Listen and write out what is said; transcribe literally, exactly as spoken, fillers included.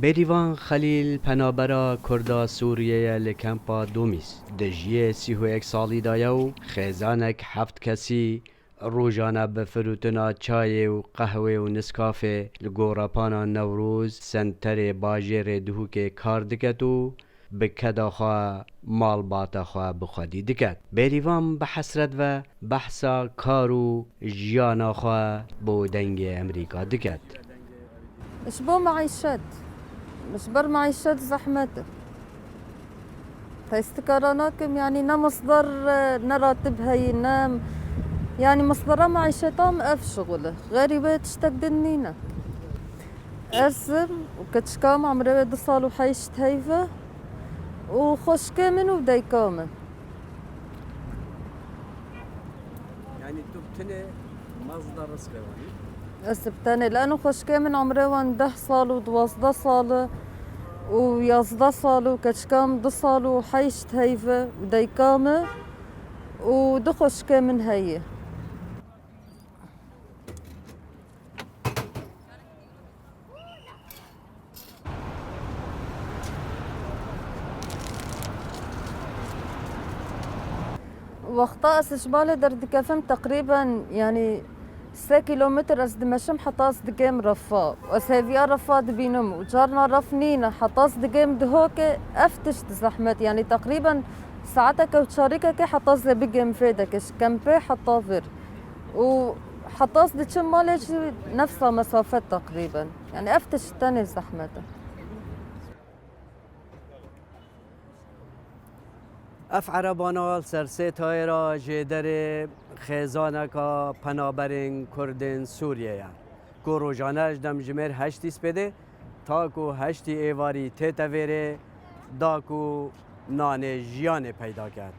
Bêrîvan Xelîl penabera Kurda Sûriyê ye li kempa Domîs. Di jiyê sî û yek salî de ye û xêzanek heft kesî rojane bi firotina çayê û qehwê û niskafê li gorepana Newroz senterê bajêrê Duhokê kar diket û bi keda xwe malbata xwe bi xwedî diket. Bêrîvan bi hesret ve behsa kar û jiyana xwe bo Dengê Emerîka diket. Ji bo meîşet. Ji ber meîşet zehmet e. Testikara nakim, yanî ne misdar, ne ratib heyî, ne, yanî misdara meîşeta min ev şixul e. Xerîbê tiştek din nîne. Ez im û keçika min emrê wê du sal û heşt heyv e û xweşikê min û dayika min. Yanî tu bi tenê mazda rizqê wan î? Ez bi tenê, lano xweşikê min emrê wan deh sal û duwazdeh sal e û yazdeh sal û keçika min du sal û heşt heyv e û dayika min û du xweşikê min heye. Wexta ez ji malê derdikevim, teqrîben, yanî, sê kîlometr ez dimeşim heta ez digêm refa. Ez hêviya refa dibînim û carna ref nîne. Heta ez digêm Duhokê, ev tişt zehmet, yanî, teqrîben saeteke û çarîkekê heta ez ê bigêm vê dekê, ji kempê heta vir. û heta ez diçim malê jî nefsa mesafe teqrîben. Yanî ev tişt tenê zehmet e. Ev erebana li ser sê tayê re jêderê xêzaneka penaberên Kurdên Sûriyê ye, ku rojane ji demjimêr heştî spêdê ta ku heştî êvarî tête vêrê, da ku nanê jiyanê peyda ket.